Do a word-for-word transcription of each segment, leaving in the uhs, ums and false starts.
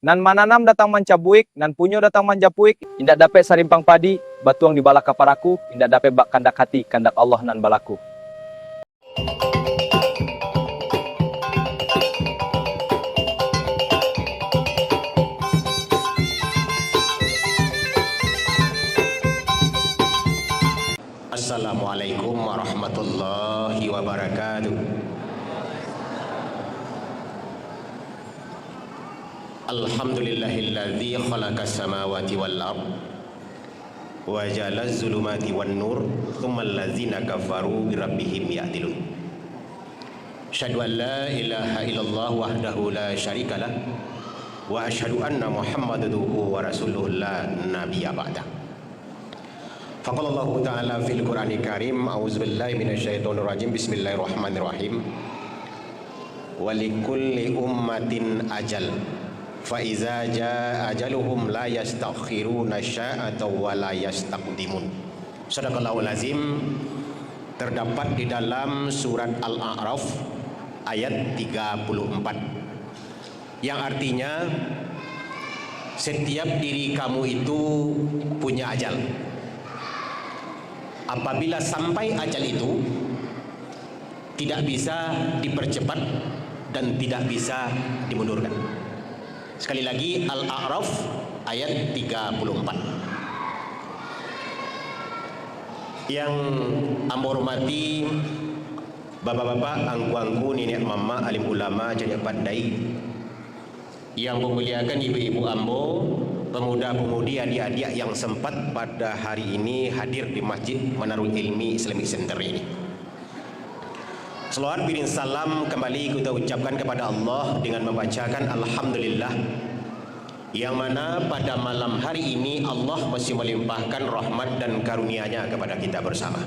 Nan mananam datang mancabuik, nan punyo datang manjapuik. Indak dapek sarimpang padi batuang di balakah paraku, indak dapek bak kandak hati, kandak Allah nan balaku. Assalamualaikum warahmatullahi wabarakatuh. Alhamdulillahilladzi khalaqas samawati wal ard, wa ja'alaz zulumati wan nur, tsummal ladzina kafaru bi rabbihim ya'dilun. Asyhadu an la ilaha illallah wahdahu la syarikalah, wa asyhadu anna Muhammadan abduhu wa rasuluh la nabiyya ba'dah. Faqala Allahu ta'ala fil Qur'anil Karim, a'udzubillahi minasyaitonir rajim, bismillahirrahmanirrahim. Wa likulli ummatin ajal, fa iza jaa ajaluhum la yastakhiruna sa'atan wa la yastaqdimun. Sadaqallahul azim, terdapat di dalam surat Al-A'raf ayat tiga puluh empat. Yang artinya, setiap diri kamu itu punya ajal. Apabila sampai ajal itu, tidak bisa dipercepat dan tidak bisa dimundurkan. Sekali lagi, Al-A'raf ayat tiga puluh empat. Yang ambo hormati, bapak-bapak, angku-angku, niniak mamak, alim ulama, cadiak pandai, yang ambo muliakan, ibu-ibu ambo, pemuda-pemudi, adiak-adiak yang sempat pada hari ini hadir di Masjid Manarul Ilmi Islamic Center ini. Salawat beriring salam kembali kita ucapkan kepada Allah dengan membacakan Alhamdulillah, yang mana pada malam hari ini Allah masih melimpahkan rahmat dan karunia-Nya kepada kita bersama.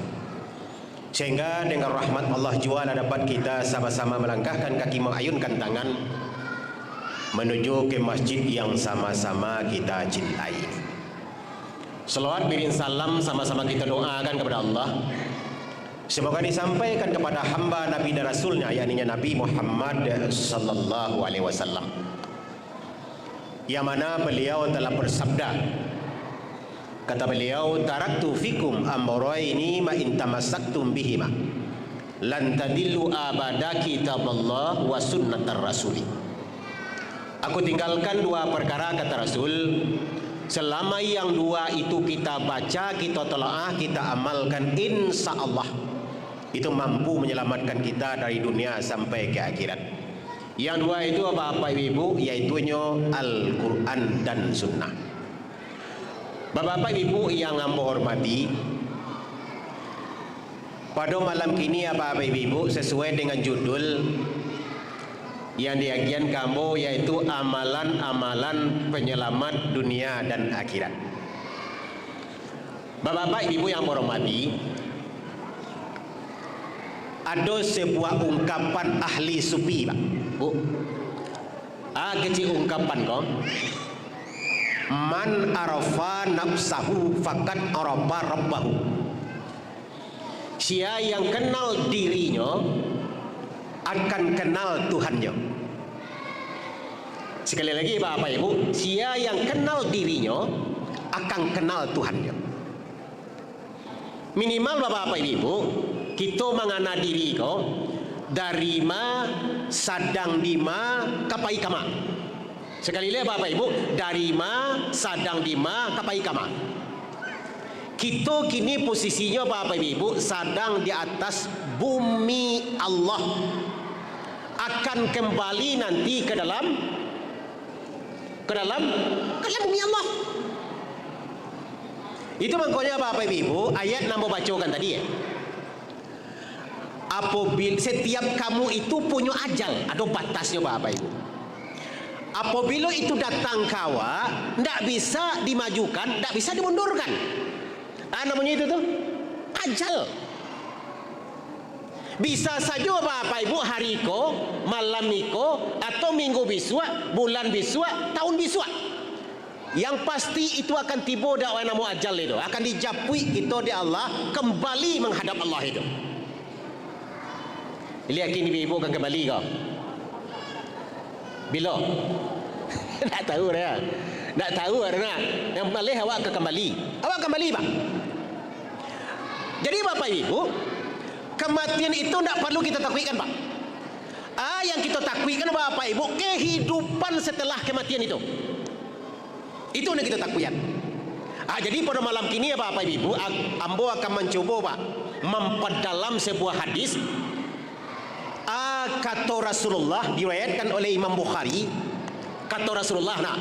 Sehingga dengan rahmat Allah jualah dapat kita sama-sama melangkahkan kaki, mengayunkan tangan menuju ke masjid yang sama-sama kita cintai. Salawat beriring salam sama-sama kita doakan kepada Allah, semoga disampaikan kepada hamba Nabi dan Rasul-Nya, yakni Nabi Muhammad sallallahu alaihi wasallam, yang mana beliau telah bersabda, kata beliau, "Taraktu fikum amraini ma in tamassaktum bihima, lan tadillu abada, kitaballah wa sunnatar rasuli." Aku tinggalkan dua perkara, kata Rasul, selama yang dua itu kita baca, kita telaah, kita amalkan, insya Allah itu mampu menyelamatkan kita dari dunia sampai ke akhirat. Yang dua itu, bapak-bapak, ibu-ibu, yaitunyo Al-Quran dan Sunnah. Bapak-bapak, ibu-ibu yang ambo hormati, pada malam kini, bapak-bapak, ibu-ibu, sesuai dengan judul yang diagian ka ambo, yaitu amalan-amalan penyelamat dunia dan akhirat. Bapak-bapak, ibu-ibu yang ambo hormati, ado sebuah ungkapan ahli sufi, Pak. Bu. Ah, kecil ungkapan ko. "Man arafa nafsahu faqad arafa rabbahu." Sia yang kenal dirinyo, akan kenal Tuhannyo. Sekali lagi, Bapak Ibu, sia yang kenal dirinyo, akan kenal Tuhannyo. Minimal, Bapak Ibu, kito mangana diri ko, dari ma, sadang di ma, ka pai ka ma. Sekali lai, Bapak Ibu, dari ma, sadang di ma, ka pai ka ma. Kito kini posisinyo, Bapak Ibu, sadang di atas bumi Allah. Akan kembali nanti ke dalam, ke dalam, ke dalam bumi Allah. Itu mangkonyo, Bapak Ibu, ayat nan ambo bacokan tadi, ya. Apabila setiap kamu itu punyo ajal, ado batasnyo, Bapak Ibu. Apabila itu datang ka awak, ndak bisa dimajukan, ndak bisa dimundurkan. Ah, namonyo itu tu, ajal. Bisa sajo, Bapak Ibu, hari ko, malam iko, atau minggu bisuak, bulan bisuak, tahun bisuak. Yang pasti itu akan tibo dek awak namo ajal itu, akan dijapuik kito dek Allah, kembali menghadap Allah itu. Liak kini ibu akan kembali ko? Bilo? Ndak tahu dah. Ndak tahu dah, nak. Yang maleh awak ka kambali. Awak kambali, Pak. Jadi, Bapak Ibu, kematian itu ndak perlu kita takuikan, Pak. Ah, yang kita takuikan, Bapak Ibu, kehidupan setelah kematian itu. Itu yang kita takuikan. Ah, jadi pada malam kini, Bapak Ibu, ak-, ambo akan mancubo, Pak, mampadalam sebuah hadis. Ah, kato Rasulullah, diriwayatkan oleh Imam Bukhari, kato Rasulullah, nah,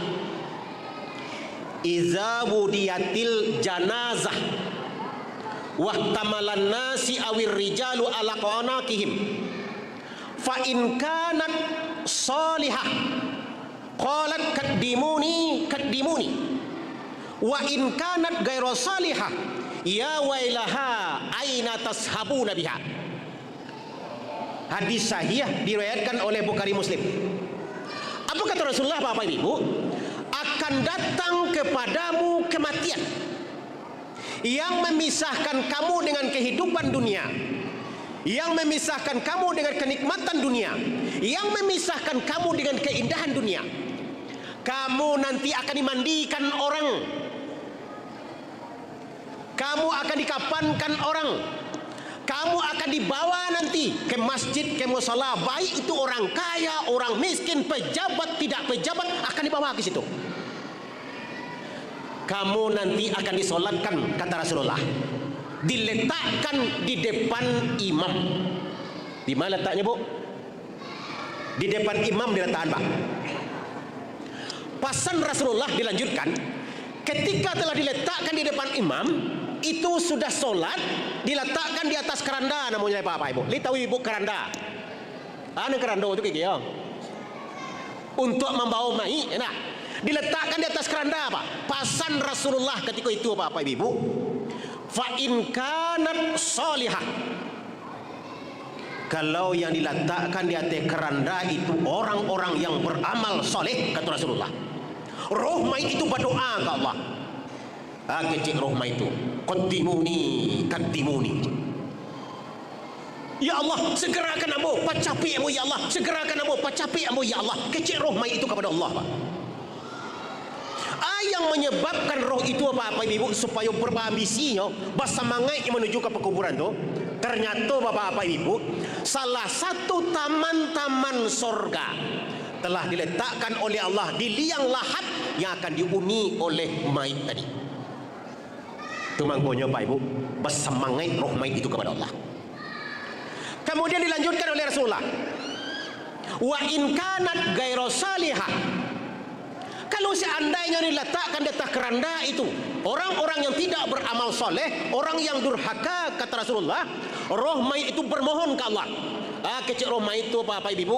"Iza wudiyatil janazah, wahtamalan nasi awir rijalu ala qanakihim, fa in kanat salihah, qalat, 'Qaddimuni, qaddimuni.' Wa in kanat ghaira salihah, ya wailaha, aina tashabuna biha." Hadis sahih, diriwayatkan oleh Bukhari Muslim. Apa kata Rasulullah, Bapak Ibu? "Akan datang kepadamu kematian yang memisahkan kamu dengan kehidupan dunia, yang memisahkan kamu dengan kenikmatan dunia, yang memisahkan kamu dengan keindahan dunia. Kamu nanti akan dimandikan orang, kamu akan dikapankan orang, kamu akan dibawa nanti ke masjid, ke musala, baik itu orang kaya, orang miskin, pejabat, tidak pejabat, akan dibawa ke situ. Kamu nanti akan disolatkan," kata Rasulullah, "diletakkan di depan imam." Di mana letaknya, Bu? Di depan imam diletakkan, Pak. Pasan Rasulullah dilanjutkan, ketika telah diletakkan di depan imam, itu sudah solat, diletakkan di atas keranda namanya, Bapak Ibu. Li tahu Ibu keranda? Anu keranda tu, kiki, yo. Untuk membawa mayit, enak. Diletakkan di atas keranda, Pak. Pasan Rasulullah ketika itu, Bapak Ibu. "Fa in kanat salihah." Kalau yang dilatakkan di ateh keranda itu orang-orang yang beramal saleh, kata Rasulullah, roh mayit itu badoa ka Allah. Ah, kecek roh mayit itu, "Qaddimuni, qaddimuni." "Ya Allah, segerakan ambo, pacapek ambo, ya Allah, segerakan ambo, pacapek ambo, ya Allah." Kecek roh mayit itu kepada Allah, Pak. Ah, yang menyebabkan roh itu, Bapak-bapak Ibu, supaya berambisi nyo, basamangaik menuju ka pakuburan tu, ternyato, Bapak-bapak Ibu, salah satu taman-taman sorga telah diletakkan oleh Allah di liang lahat yang akan diuni oleh mayit tadi. Tu mangkonyo, Bapak Ibu, basamangaik roh mayit itu kepada Allah. Kemudian dilanjutkan oleh Rasulullah, "Wa in kanat ghaira salihah." Kalau seandainyo dilatakkan di ateh keranda itu orang-orang yang tidak beramal saleh, orang yang durhaka, kata Rasulullah, roh mayit itu bermohon ka Allah. Ah, kecek roh mayit tu, Bapak-bapak Ibu,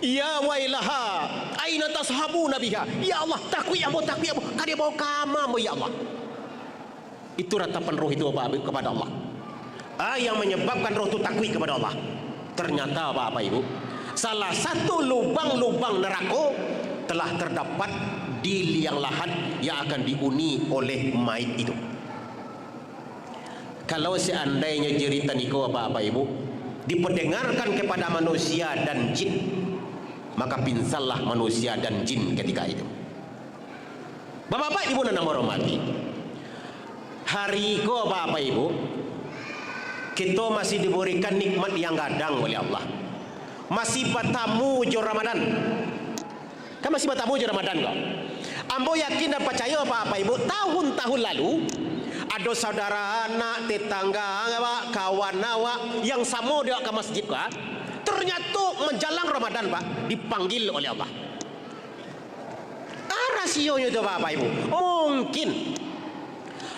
"Ya wailaha, aina tashabuna biha?" "Ya Allah, takuik ambo, takuik ambo, ka dibawa kama ambo, ya Allah?" Itu ratapan roh itu, Bapak Ibu, kepada Allah. Ah, yang menyebabkan roh tu takuik kepada Allah. Ternyata, Bapak Ibu, salah satu lubang-lubang nerako telah terdapat di liang lahat yang akan diuni oleh mayit itu. Kalau seandainyo jerita niko, Bapak Ibu, diperdengarkan kepada manusia dan jin, maka pingsanlah manusia dan jin ketika itu. Bapak-bapak, Ibu nan ambo hormati, hari ko, Bapak-bapak, Ibu, kito masih diberikan nikmat yang gadang oleh Allah. Masih batamu jo Ramadan. Kan masih batamu jo Ramadan ko. Ambo yakin dan pacayo, Bapak-bapak, Ibu, tahun-tahun lalu, ado saudara anak, tetangga awak, kawan awak, yang samo di awak ka masjid ko, ternyato manjalang Ramadan, Pak, dipanggil oleh Allah. Ah, rasionyo tu, Bapak Ibu. Mungkin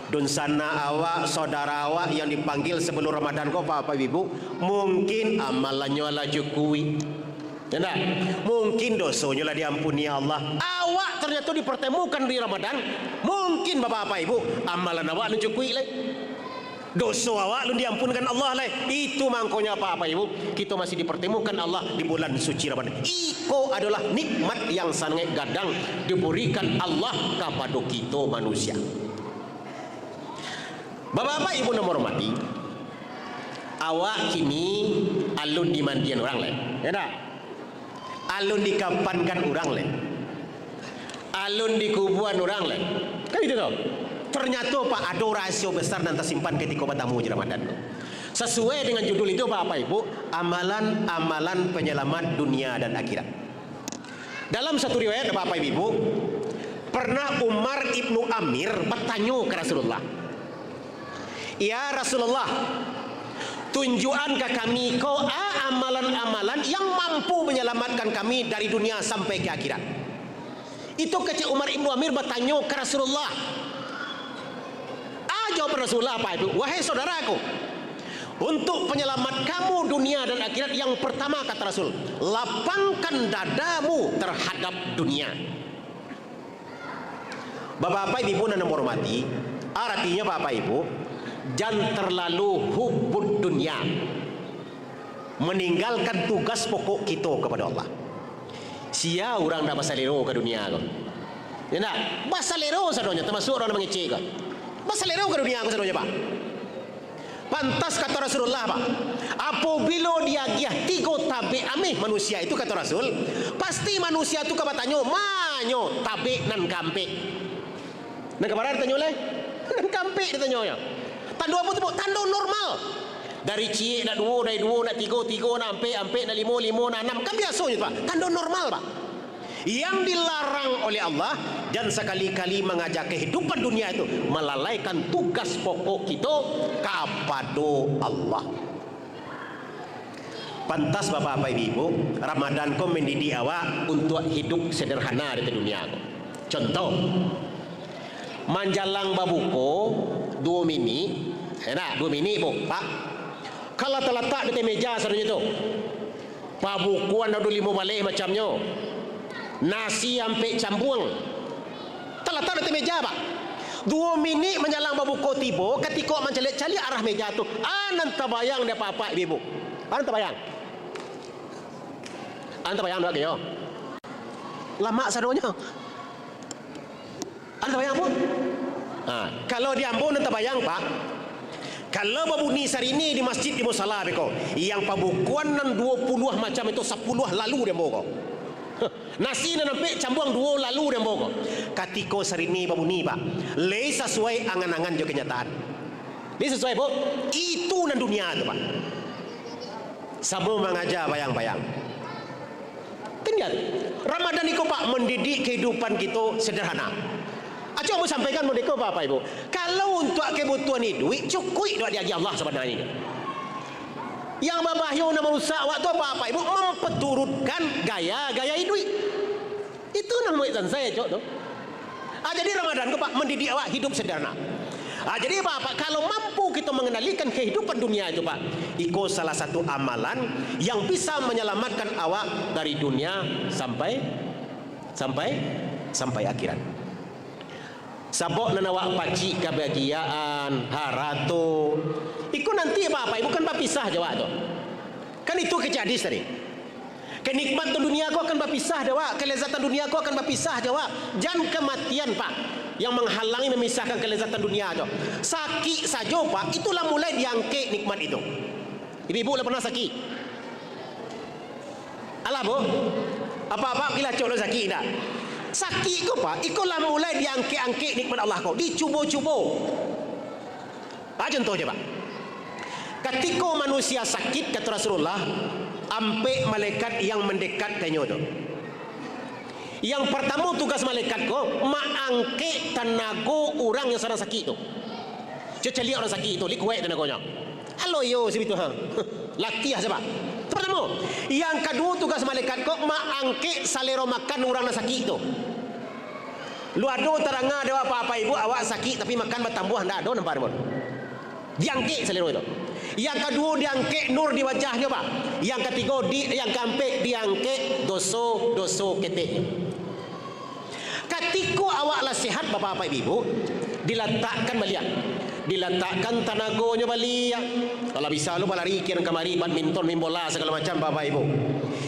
dunsanak awak, saudara awak yang dipanggil sebelum Ramadan ko, Bapak Ibu, mungkin amalannyo lah cukuik. Ya ndak? Mungkin dosonyo lah diampuni Allah. Awak ternyato dipertemukan di Ramadan, mungkin, Bapak-bapak Ibu, amalan awak lah cukuik lai. Doso awak alun diampunkan Allah lai. Itu mangkonyo, Bapak-bapak Ibu, kito masih dipertemukan Allah di bulan suci Ramadan. Iko adolah nikmat yang sangaik gadang diberikan Allah kapado kito manusia. Bapak-bapak, Ibu nan hormati, awak kini alun dimandian urang lai, ya ndak? Alun dikapankan urang lai. Alun dikubuan urang lai. Kan itu tu. Ternyato, Pak, ado rahasio besar nan tasimpan katiko batamu jo Ramadan tu. Sasuai dengan judul itu, Bapak Ibu, amalan-amalan penyelamat dunia dan akhirat. Dalam satu riwayat, Bapak Ibu, pernah Umar ibnu Amir batanyo ka Rasulullah, "Ya Rasulullah, tunjuakan ka kami ko a amalan-amalan yang mampu menyelamatkan kami dari dunia sampai ke akhirat." Itu kecek Umar ibnu Amir batanyo ka Rasulullah. A jawaban Rasulullah, Pak Ibu, "Wahai saudaraku, untuk penyelamat kamu dunia dan akhirat, yang pertama," kata Rasul, "lapangkan dadamu terhadap dunia." Bapak-bapak, ibu-ibu nan ambo hormati, artinyo, Bapak Ibu, jan terlalu hubbud dunia, meninggalkan tugas pokok kito kepada Allah. Sia urang ndak basalero ka dunia ko? Ya ndak? Basalero sadonyo, tamasuak urang nan mangecek ko. Basalero ka dunia ko sadonyo, Pak. Pantas kato Rasulullah, Pak, "Apobilo diagiah tigo tabek ameh manusia itu," kato Rasul, "pasti manusia tu ka batanyo, ma nyo tabek nan kaampek?" Nan kabara ditanyo lai? Nan kaampek ditanyonyo. Tando apo tu, Pak? Tando normal. Dari ciek nak duo, dari duo nak tigo, tigo nak ampek, ampek nak limo, limo nak anam. Kan biasonyo tu, Pak. Tando normal, Pak. Yang dilarang oleh Allah, jan sakali-kali mangaja kahidupan dunia itu, malalaikan tugas pokok kito kapado Allah. Pantas, Bapak-bapak, Ibu-ibu, Ramadan ko mandidik awak untuak hidup sederhana di dunia ko. Contoh, manjalang babuko, duo minik, enak, duo minik, Bu, Pak. Kalau talatak di ateh meja sadonyo tu, pabukoan ado limo baleh macamnyo, nasi ampek cambuang, talatak di ateh meja, Pak. Duo minik manjalang babuko tibo, katiko mancaliak-caliak arah meja tu, a nan tabayang di apak-apak, Ibu-ibu? A nan tabayang? A nan tabayang, Pak, yo? Lamak sadonyo. A nan tabayang, Bu? Ha, kalau di ambo nan tabayang, Pak, kalau babunyi sarine di masjid, di musala beko, yang pabukoan nan duo puluah macam itu, sapuluah lalu di ambo ko. Nasi nan ampek cambuang duo lalu di ambo ko. Katiko sarine babunyi, Pak, lai sasuai angan-angan jo kanyataan. Lai sasuai, Bu? Itu nan dunia tu, Pak. Samo mangaja bayang-bayang. Tingga. Ramadan iko, Pak, mandidik kahidupan kito sederhana. Acok ambo sampaikan mode ko, Bapak Ibu. Kalau untuak kabutuhan iduik, cukuik dek diagiah Allah sabananyo. Yang babahayo, nan marusak awak tu, Bapak Ibu, mampaturutkan gaya-gaya iduik. Itu nan mambuek sansai, Cok, tu. Ah, jadi Ramadan ko, Pak, mandidik awak hidup sederhana. Ah, jadi, Pak, Pak, kalau mampu kito manganalikan kahidupan dunia itu, Pak, iko salah satu amalan yang bisa manyalamatkan awak dari dunia sampai, sampai, sampai akhirat. Sabab nan awak pacik kabahagiaan, harato, iko nanti, Pak, Pak, bukan bapisah jo awak tu. Kan itu kecek hadis tadi. Kenikmatan dunia ko akan bapisah jo awak, kelezatan dunia ko akan bapisah jo awak. Jan kamatian, Pak, yang manghalangi, mamisahkan kelezatan dunia tu. Sakik sajo, Pak, itu lah mulai diangkek nikmat itu. Ibu-ibu lah pernah sakik? Alah, Bu. Apak-apak kila cok lo sakik indak? Sakik ko, Pak, iko lah mulai diangkek-angkek nikmat Allah ko, dicubo-cubo. Ah, contoh je, Pak. Katiko manusia sakik, kata Rasulullah, ampek malaikat yang mandekatkannyo tu. Yang partamo tugas malaikat ko, maangkek tanago urang yang sadang sakik tu. Caliak urang sakik tu, lai kuaik tanagonyo. Alo iyo sibitu, ha. Latiah sajo. Tu partamo. Yang kaduo tugas malaikat ko, maangkek salero makan urang nan sakik tu. Lu ado tadanga dek awak, Bapak Ibu, awak sakik tapi makan batambuah, ndak ado nampak dek ambo. Diangkek salero itu. Yang kaduo diangkek nur di wajahnyo, Pak. Yang katigo di, yang kaampek diangkek doso-doso keteknyo. Katiko awak lah sehat, Bapak-bapak Ibu, dilatakkan baliak. Dilatakkan tanagonyo baliak. Kalau bisa lu balari kian kamari, badminton, main bola, sagalo macam, Bapak Ibu.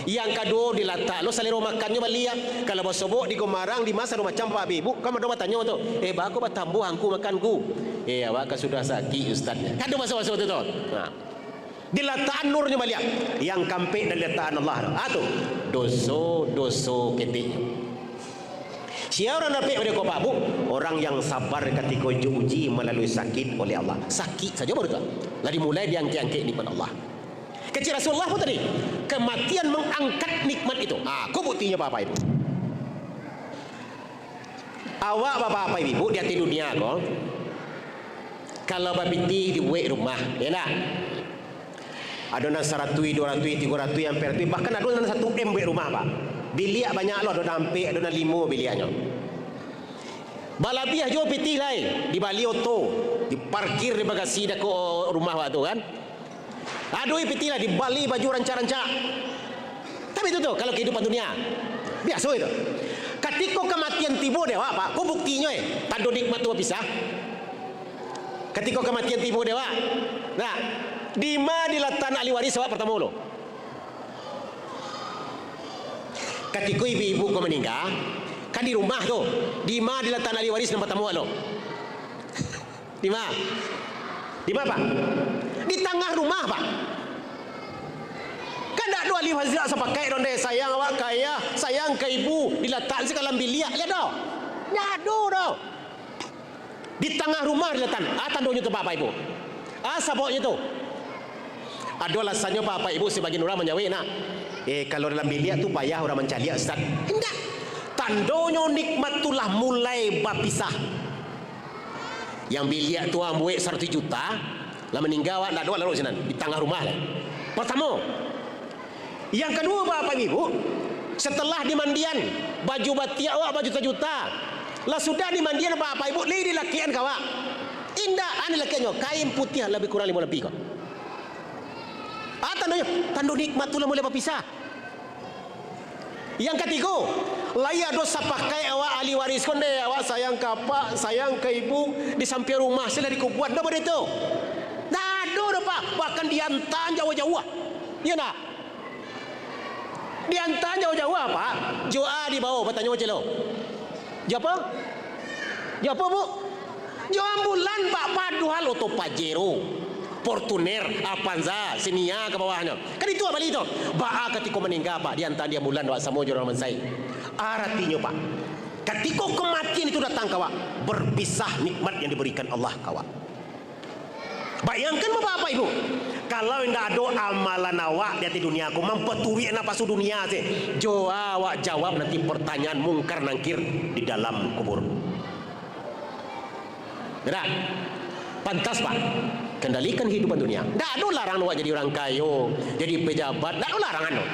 Yang kaduo, dilatak lo salero makannyo baliak. Kalau basobok di Gomarang, di ma sagalo macam, Bapak Ibu, kan ado batanyo tu, "Eh, baa ko batambuah angku makan, Ngku?" "Eh, awak kan sudah sakik, Ustaz." Kan ado baso-baso tu, tu. Nah. Dilatakan nurnyo baliak. Yang kaampek dilatakan Allah. Ah, tu. Doso-doso keteknyo. Sia urang dapek pado ko, Pak, Bu? Orang yang sabar katiko diuji malalui sakik oleh Allah. Sakik sajo baru tu, lah dimulai diangkek-angkek nikmat Allah. Kecek Rasulullah pun tadi, kematian mengangkat nikmat itu. Ah, ko buktinyo, Bapak Ibu. Awak, Bapak-bapak, Ibu-ibu, di ateh dunia ko, kalau bapitih dibuek rumah, ya ndak? Ado nan saratuih, duo ratuih, tigo ratuih, ampek ratuih, bahkan ado nan satu M buek rumah, Pak. Biliak banyak lo, ado nan ampek, ado nan limo biliaknyo. Balabiah juo pitih lai, dibali oto, diparkir di bagasi dakek rumah awak tu kan. Aduh, pitih lah, dibali baju rancak-rancak. Tapi itu tu, kalau kehidupan dunia, biaso itu. Katiko kamatian tibo di awak, Pak, ko buktinyo, eh, tando nikmat tu bapisah. Katiko kamatian tibo di awak, nah, dima dilatak ahli waris awak partamo lo? Katiko ibu-ibu ko maningga, kan di rumah tu, dima dilatak ahli waris nan partamo lo? Dima? Dima, Pak? Di tangah rumah, Pak. Kan ndak ado ahli waris sapakaik doh, ndeh, sayang awak ka ayah, sayang ka ibu, dilatak se ka dalam biliak, liek doh. Ndak ado doh. Di tangah rumah dilatak. Ah, tandonyo tu, Bapak Ibu. Ah, sababnyo tu. Ado alasannyo, Bapak Ibu, sabagian urang manjawek, nak. Eh, kalau dalam biliak tu payah urang mancaliak, Ustaz. Indak. Tandonyo nikmat tu lah mulai bapisah. Yang biliak tu ambuek saratuih juta, lah maningga awak, ndak ado awak lalu sinan, di tangah rumah lah. Partamo. Yang kaduo, Bapak Ibu, setelah dimandian, baju batiak awak bajuta-juta. Lah sudah dimandian, Bapak Ibu, lai dilakekan ka awak? Indak, an dilakekannyo kain putiah labiah kurang limo lapih ko. Ah, tandonyo, tando nikmat tu lah mulai bapisah. Yang katigo, lai ado sapakaik awak ahli waris ko, ndeh, awak sayang ka apak, sayang ka ibu, di sampiang rumah se lah dikubuan, ndak baitu? Ndak ado doh, Pak, bahkan diantaan jauah-jauah. Iyo ndak? Diantaan jauah-jauah, Pak. Jo a dibawo, batanyo celo. Jo apo? Jo apo, Bu? Jo ambulan, Pak, padohal oto Pajero, Fortuner, Avanza, Xenia ka bawahnyo. Kan itu awak bali tu. Baa katiko maningga, Pak, diantaan di ambulan awak samo jo urang mansai. Aratinyo, Pak, katiko kamatian itu datang ka awak, berpisah nikmat yang diberikan Allah ka awak. Bayangkan, Bapak, Bapak, Ibu, kalau indak ado amalan awak di ateh dunia ko, mampaturuik napasu dunia se, jo a awak jawab nanti pertanyaan Mungkar Nangkir di dalam kubur. Ndak? Pantas, Pak, kendalikan kehidupan dunia. Ndak ado larang awak jadi urang kayo, jadi pejabat, ndak ado larangan tu.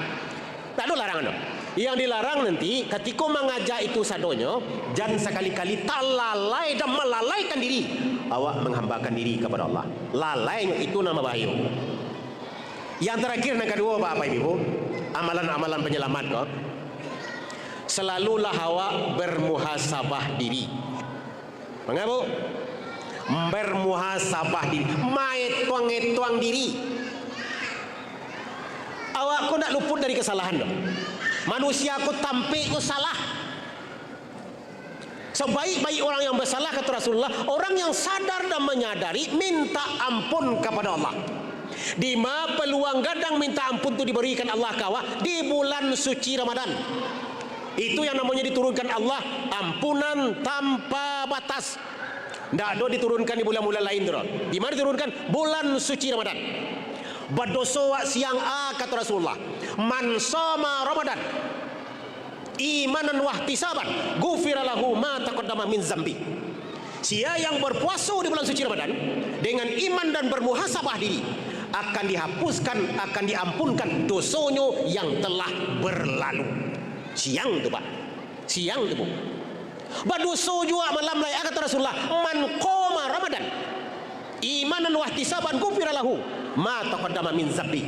Ndak ado larangan tu. Yang dilarang nanti, katiko mangaja itu sadonyo, jan sakali-kali talalai dan malalaikan diri, awak manghambakan diri kapado Allah. Lalainyo itu nan babahayo. Yang tarakhir, nan kaduo, Bapak, Bapak, Ibu, amalan-amalan panyalamat ko, salalulah awak bermuhasabah diri. Manga, Bu? Bermuhasabah diri, maetuang-etuang diri. Awak ko ndak luput dari kasalahan doh. Manusia ko tampek ko salah. Sebaik-baik orang yang bersalah, kata Rasulullah, orang yang sadar dan menyadari, minta ampun kepada Allah. Di ma peluang gadang minta ampun tu diberikan Allah ka awak di bulan suci Ramadan. Itu yang namanya diturunkan Allah ampunan tanpa batas. Ndak ado diturunkan di bulan-bulan lain tu doh. Di ma diturunkan? Bulan suci Ramadan. Badoso awak siang a, kata Rasulullah, "Man shoma Ramadan imanan wahtisaban, ghufira lahu ma taqaddama min zambi." Sia yang berpuaso di bulan suci Ramadan dengan iman dan bermuhasabah diri, akan dihapuskan, akan diampunkan dosonyo yang telah berlalu. Siang tu, Pak. Siang tu, Bu. Badoso juo malam lai, kata Rasulullah, "Man qoma Ramadan imanan wahtisaban, ghufira lahu ma taqaddama min zambi."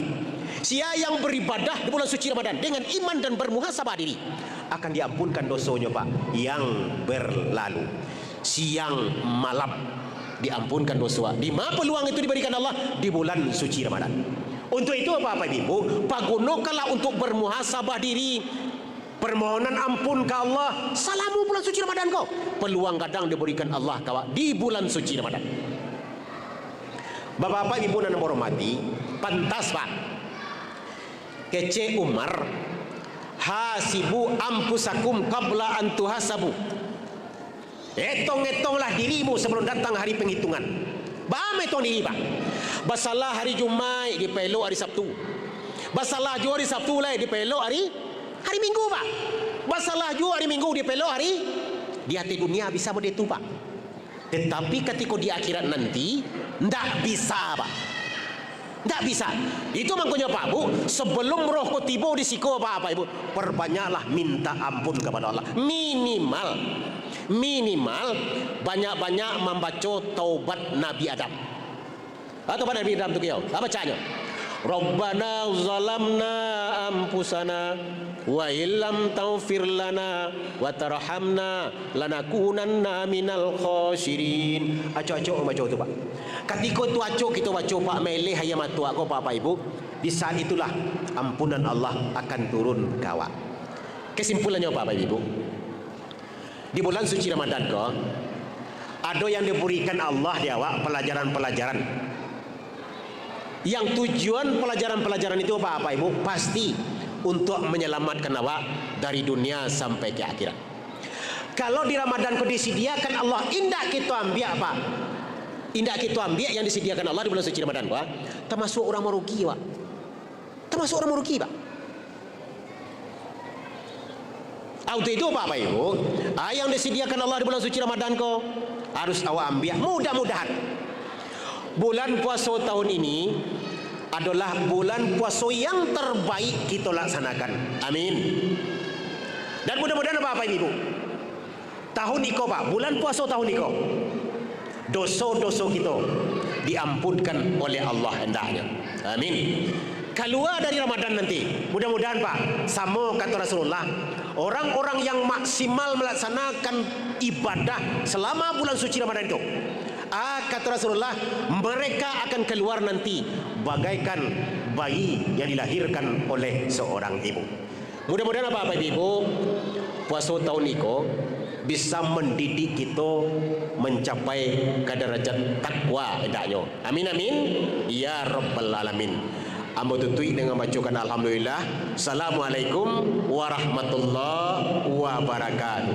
Sia yang beribadah di bulan suci Ramadan dengan iman dan bermuhasabah diri, akan diampunkan dosonyo, Pak, yang berlalu. Siang malam diampunkan doso. Di ma peluang itu diberikan Allah? Di bulan suci Ramadan. Untuk itu, Bapak, Bapak, Ibu, pagunokanlah untuk bermuhasabah diri, permohonan ampun ka Allah salamo bulan suci Ramadan ko. Peluang gadang diberikan Allah ka awak di bulan suci Ramadan. Bapak-bapak, Ibu nan ambo hormati, pantas, Pak. Kecek Umar, "Hasibu anfusakum qabla an tuhasabu." Etong-etonglah dirimu sabalun datang hari panghitungan. Baa maetong diri, Pak? Basalah hari Jumaik, dipaelok hari Sabtu. Basalah juo hari Sabtu lai, dipaelok hari, hari Minggu, Pak. Basalah juo hari Minggu, dipaelok hari, di ateh dunia bisa model tu, Pak. Tetapi katiko di akhirat nanti, ndak bisa, Pak. Ndak bisa. Itu mangkonyo, Pak, Bu, sabalum roh ko tibo di siko, Pak, Bapak Ibu, parbanyaklah minta ampun kapado Allah. Minimal, minimal banyak-banyak mambaco taubat Nabi Adam. Ah, taubat Nabi Adam tu, kiyo. Apa bacanyo? "Rabbana zalamna anfusana wa illam taghfir lana wa tarhamna lanakunanna minal khasirin." Acok-acok mambaco tu, Pak. Katiko tu acok kito baco, Pak, maeleh aia mato awak ko, Bapak Ibu, di saat itulah ampunan Allah akan turun ka awak. Kesimpulannyo, Bapak Ibu, di bulan suci Ramadan ko, ado yang diberikan Allah di awak pelajaran-pelajaran. Yang tujuan pelajaran-pelajaran itu, Bapak Ibu, pasti untuk menyelamatkan awak dari dunia sampai ke akhirat. Kalau di Ramadan ko disediakan Allah, indak kito ambiak, Pak. Indak kito ambiak yang disediakan Allah di bulan suci Ramadan ko, ah, tamasuak urang marugi, Pak. Tamasuak urang marugi, Pak. Ah, untuk itu, Bapak Ibu, ah, yang disediakan Allah di bulan suci Ramadan ko, harus awak ambiak. Mudah-mudahan bulan puaso tahun ini adolah bulan puaso yang terbaik kito laksanakan. Amin. Dan mudah-mudahan, Bapak Ibu, tahun iko, Pak, bulan puaso tahun iko, doso-doso kito diampunkan oleh Allah hendaknyo. Amin. Kalua dari Ramadan nanti, mudah-mudahan, Pak, samo kato Rasulullah, orang-orang yang maksimal melaksanakan ibadah selama bulan suci Ramadan itu, ah, kato Rasulullah, mereka akan keluar nanti bagaikan bayi yang dilahirkan oleh seorang ibu. Mudah-mudahan, Bapak Ibu, puaso tahun iko bisa mendidik kito mencapai ka darajat takwa hendaknyo. Amin, amin. Ya Rabbal Alamin. Ambo tutuik dengan bacokan Alhamdulillah. Assalamualaikum warahmatullahi wabarakatuh.